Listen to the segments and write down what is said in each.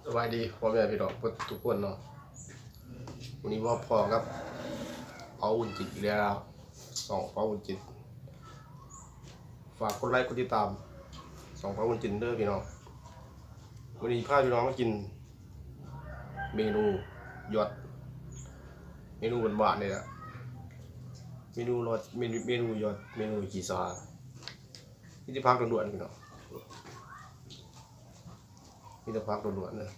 ສະບາຍດີພໍ່ແມ່ພີ່ນ້ອງເບິດທຸກຄົນເນາະ. ມື້ນີ້ມາພໍ້ກັບເປົາບຸນຈິດອີກແລ້ວ ຊ່ອງເປົາບຸນຈິດ. ຝາກກົດໄລກົດຕິດຕາມຊ່ອງເປົາບຸນຈິດເດີພີ່ນ້ອງ. ມື້ນີ້ພາພີ່ນ້ອງມາກິນເມນູຍອດ ເມນູຫວານໆ ນີ້ແຫຼະ ເມນູຍອດ ເມນູ ເມນູຍອດ ເມນູຂີ້ສາ. ມີແຕ່ຜັກລ້ວນໆ ພີ່ນ້ອງ ມີແຕ່ຜັກລ້ວນໆ ເດີ.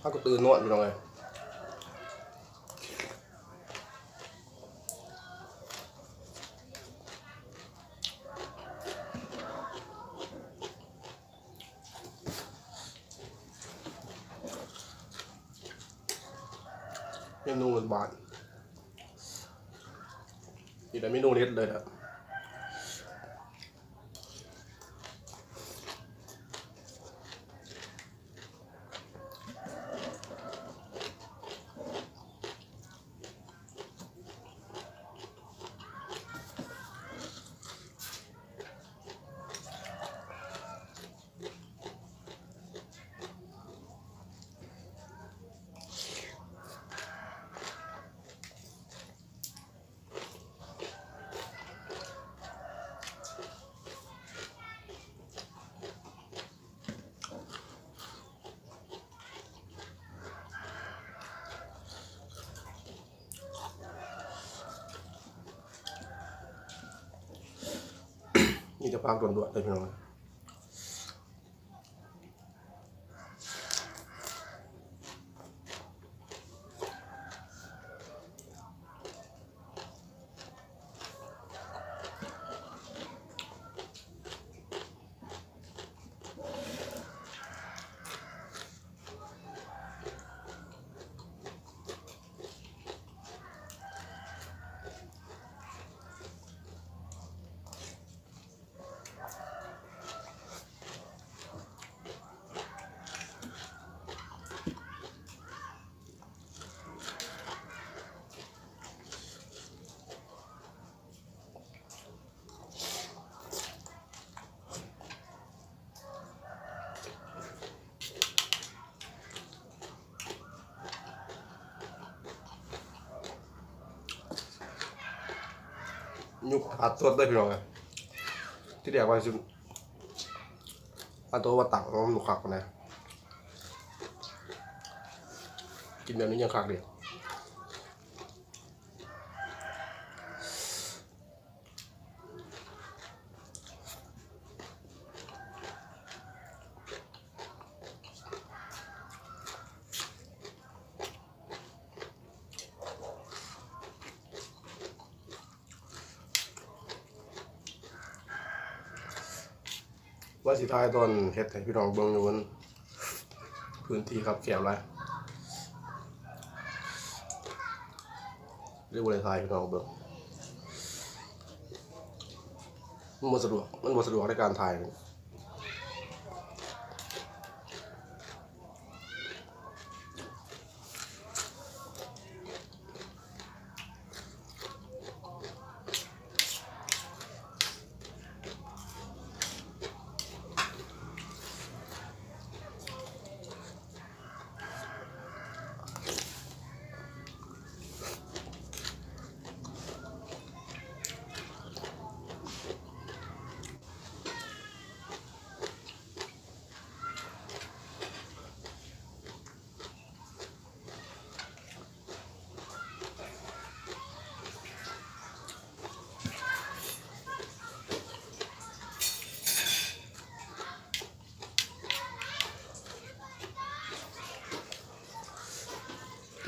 ພາກັນຕື່ນນອນ ພີ່ນ້ອງເອີຍ. ເມນູບ້ານໆ ນີ້ແຫຼະເມນູເດັດເລີຍນະ. ມີແຕ່ຜັກລ້ວນໆ ເດີພີ່ນ້ອງ. ຍຸກຖາດສົດເດີພີ່ນ້ອງເອີຍ. ທີແລກວ່າຊິເອົາໂຕມາຕັ້ງ ມັນບໍ່ຄັກປານໃດ ກິນແບບນີ້ຍັງຄັກເດ. ວ່າຊິຖ່າຍຕອນເຮັດໃຫ້ພີ່ນ້ອງເບິ່ງຢູ່ ມັນພື້ນທີ່ຄັບແຄບຫຼາຍ ເລີຍບໍ່ໄດ້ຖ່າຍໃຫ້ພີ່ນ້ອງເບິ່ງ ມັນບໍ່ສະດວກ ມັນບໍ່ສະດວກໃນການຖ່າຍ.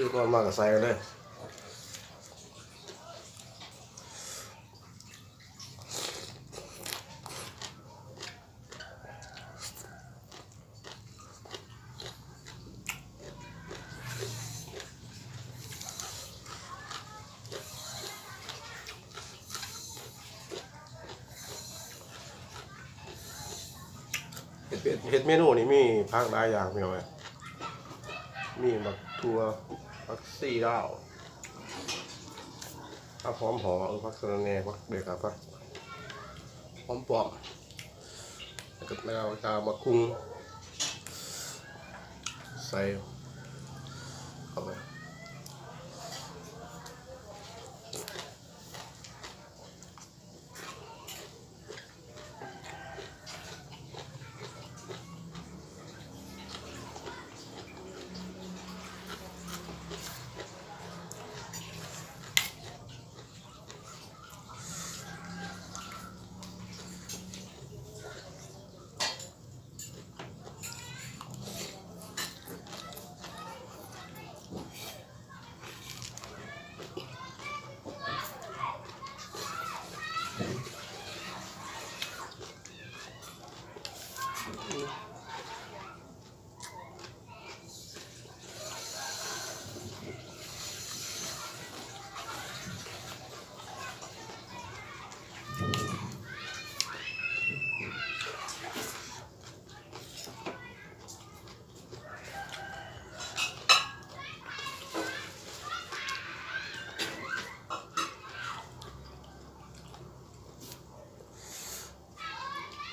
ຕື່ນນອນມາກະໃສ່ເລີຍ. ເ ເຮັດ ເຮັດເມນູນີ້ມີຜັກຫຼາຍຢ່າງພີ່ນ້ອງເອີຍ ມີບັກຖົ່ວ ຜັກຊີລາວ ຜັກຫອມເຜາະ ເອີ ຜັກສະລະແໜ່ ຜັກເບກາ ຜັກຫອມປ້ອມ ແລ້ວກໍ ແລ້ວກໍໝາກຫຸ່ງ ໃສ່ເຂົ້າໄປ.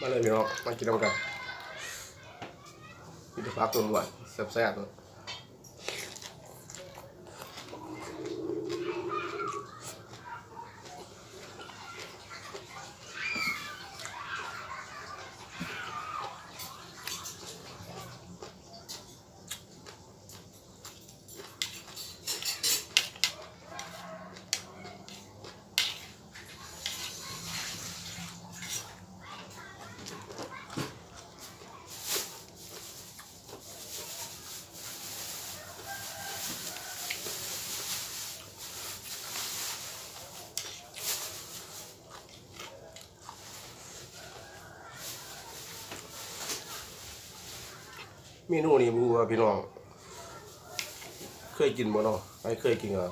ມາເລີຍພີ່ນ້ອງ ມາກິນນຳກັນ ມີແຕ່ຜັກລ້ວນໆ ແຊບໆ. ເມນູນີ້ບໍ່ຮູ້ວ່າພີ່ນ້ອງເຄີຍກິນບໍ່ເນາະ ໃຜເຄີຍກິນກໍ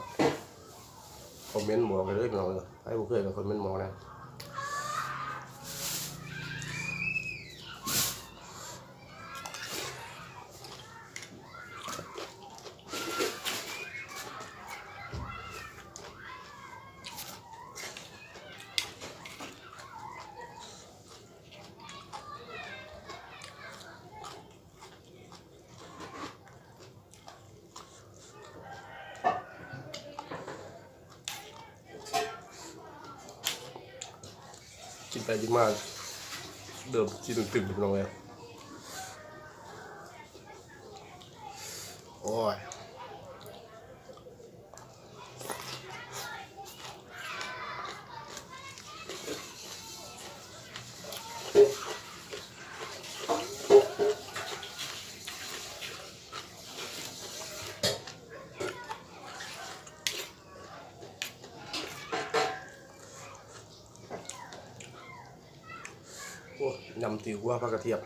ຄອມເມັນບອກໄດ້ເດີພີ່ນ້ອງເອີຍ ໃຜບໍ່ເຄີຍກໍຄອມເມັນບອກແດ່. ກິນໄປກິນມາເລີ່ມຊິຕຶງໆ ພີ່ນ້ອງເອີຍ ໂອ້ຍ. ໂອ້ ຍຳຕີຫົວ ຜັກກະທຽມ.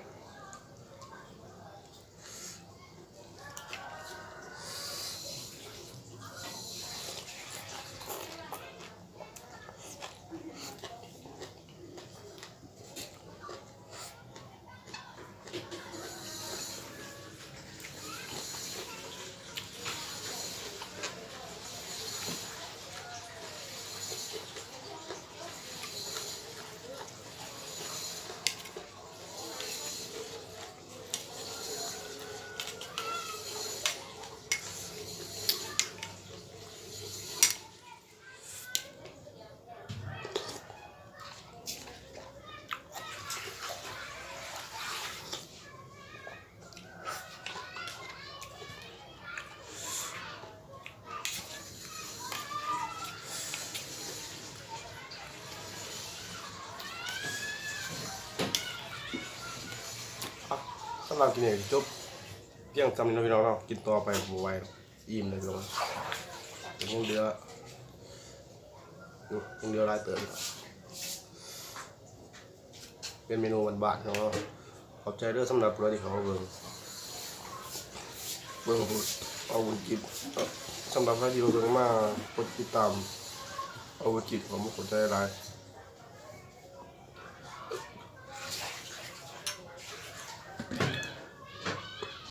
ອ່ະ ສຳລັບຄລິບນີ້ກໍຈົບພຽງສ່ຳນີ້ເນາະ ພີ່ນ້ອງເນາະ ກິນຕໍ່ໄປບໍ່ໄຫວດອກ ອີ່ມແລ້ວພີ່ນ້ອງ ຍັງເຫຼືອຢູ່ ຍັງເຫຼືອຫຼາຍເຕີບ. ເປັນເມນູບ້ານໆຂອງເຮົາ. ຂອບໃຈເດີສຳລັບຜູ້ໃດທີ່ເຂົ້າມາເບິ່ງ ເບິ່ງເອົາບຸນຈິດ. ສຳລັບໃຜທີ່ມາເບິ່ງ ມາກົດຕິດຕາມເອົາບຸນຈິດ ຂອບໃຈຫຼາຍ.